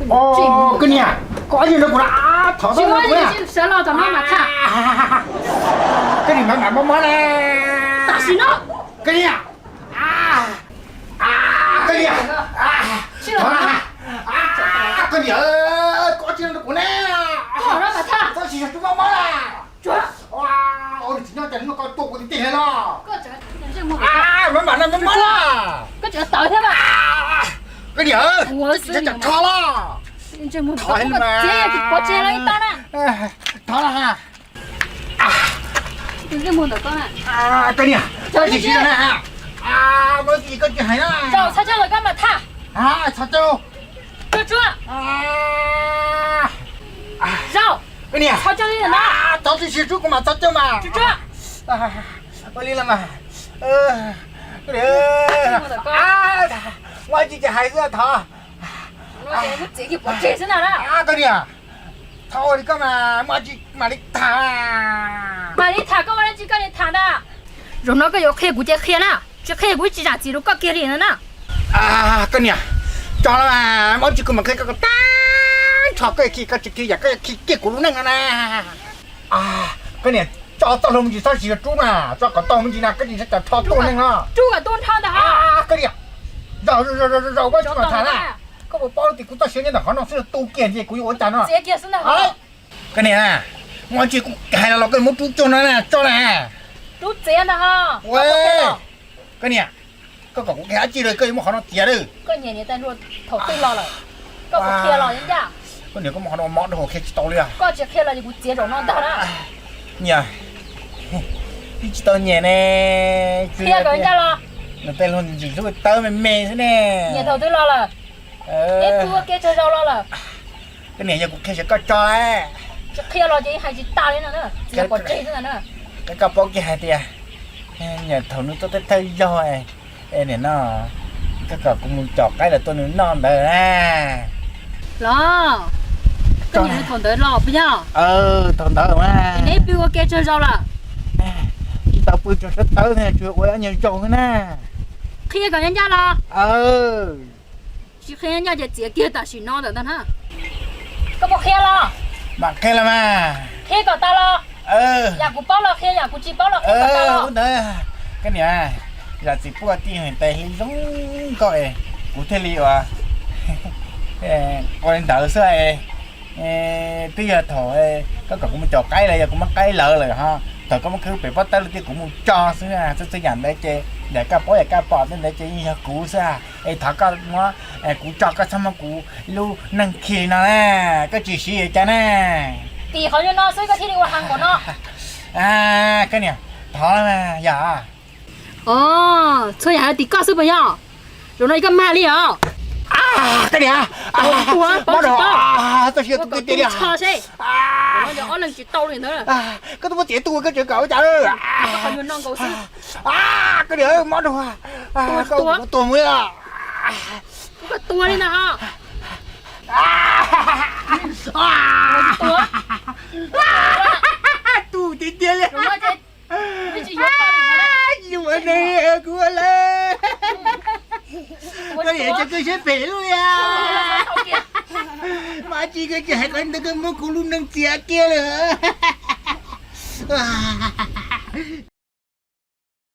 Koj niam, koj ua li no kuv na, thov txhob ua li no kuv na. Sawv los tom no mas tham. Koj niam, mam mam mob mob na. Tam sim no. Koj niam. Koj niam. Thov na. Koj niam, koj ua li no rau kuv na. Txhob siv zog rub mob mob na. Ua, ua tsis nyob cas hnub no koj tua kuv tiag tiag li no. Mam mam na, mob mob na. Koj niam, kuv tsis nyob cas rho los. Thov na. Thov na. Koj niam, koj tsis siv na. Mob tsis koj tsis hais na. Txhob coj los koj mam tham. Txhob coj. Tsuag tsuag. Zaum. Koj niam, txhob coj li no. Txhob tsis siv rub kuv mas txhob coj mas. Tsuag tsuag. Ua li los mas. Koj niam, mob tsis ces hais xwb thov. Koj niam, thov ua li koj mas, mob tsis mam li tham. Mam li tham, koj ua dab tsi koj li tham ntag. Zaum no koj yuav qhia kuv ces qhia na, tsis qhia kuv tsis zam txim rau koj kiag li no na. Koj niam, tso los mas, mob tsis kuv mam qhia koj tag nrho, koj khi koj tsis khi yam koj khi kiag kuv lub neej no na. Koj niam, tso txoj hlua me ntsis, txhob siv rub na, tso kom tau me ntsis na, koj tsis nyob cas rho tuaj neeg no. Rub kom tuaj nrho ntag. Koj niam, zaum zaum zaum mob tsis kuv tham na. Koj puas paub tias kuv txoj sia nyob ntawm qhov no xwb, tu kiag ces kuv yuav ua cas no. Koj niam, mob tsis kuv hais los los koj muab rub tsuag no na, tso na. Rub txiav ntag. Koj niam, koj kom kuv qhia dab tsi lawm, koj yuav muab qhov no txiav lawm. Koj niam, thaum twg los lawm, koj puas qhia los ncaj? Koj niam, koj muab qhov no mob rau hauv qhia tsis tau li os. Koj tsis qhia los kuv txiav zaum no ntag na. Niam, ib tsis tau nyiam ne. Qhia kom ncaj los. Nws tej luag ntxim hlub tawb me me xwb ne. Niam, thaum twg los lawm? Neb pw ua ke tsawg zaus los lawm? Koj niam, yog kuv qhia seb koj tso. Tsis qhia los ces hais tsis tas li no na, txiav pov tseg xwb ntag na. Koj paub kiag hais tias, niam, thaum nws tuaj thawj zaug, niam no, koj kom kuv mus caum qaib los tuaj nws noj ntawd na. Los, koj niam, thaum ntawd los puas yog? Thaum ntawd mas. Neb pw ua ke tsawg zaus lawm? Tsis tau pw tsawg sab tawb, tsuas ua ob nyuag zaus xwb na. Qhia kom ncaj ncaj los. Tsis qhia ncaj ces txiav kiag tam sim no ntawm ntag na. Koj puas qhia los? Mam qhia los mas. Qhia kom tas los. Yam kuv paub los qhia, yam kuv tsis paub los qhia kom tas los. Ntawd, koj niam, zam txim pub tij hais tes hli zoo nkauj es kuv thiaj li ua, ua li ntawd xwb. Twb yog thaum koj kom kuv mus caum qaib los yog kuv muab qaib lawv lawm ho, thaum koj muab khwb pem pob tawb lawm tiag kuv mus tso xwb. Txhua txhua yam ntawd ces yam koj paub yam koj pom tej ntawd ces yeej yog kuv xwb. Es thov koj muab, kuv tso koj txhob muab kuv lub neej khi li no na, koj tsis siv yuav cas na. Tim qhov no xwb koj thiaj li ua heev npaum no. Koj niam, thov yog. Txhua yam tim koj xwb puas yog? Zaum no koj mag li os. Koj niam, mob rau, txoj sia tu tiag tiag li. Ob leeg tsis tau li ntawd. Koj twb muab txiav tu koj tseem kom ua cas. Koj niam, mob rau, koj tuag mus li os. Koj tuag li ntag. Tu tiag tiag li. Tsis muaj neeg kuv ua lawm. Koj niam, koj siab phem lub li. Mob tsis koj tsis hais qhov ntawd, koj muab kuv lub neej txiav kiag lawm.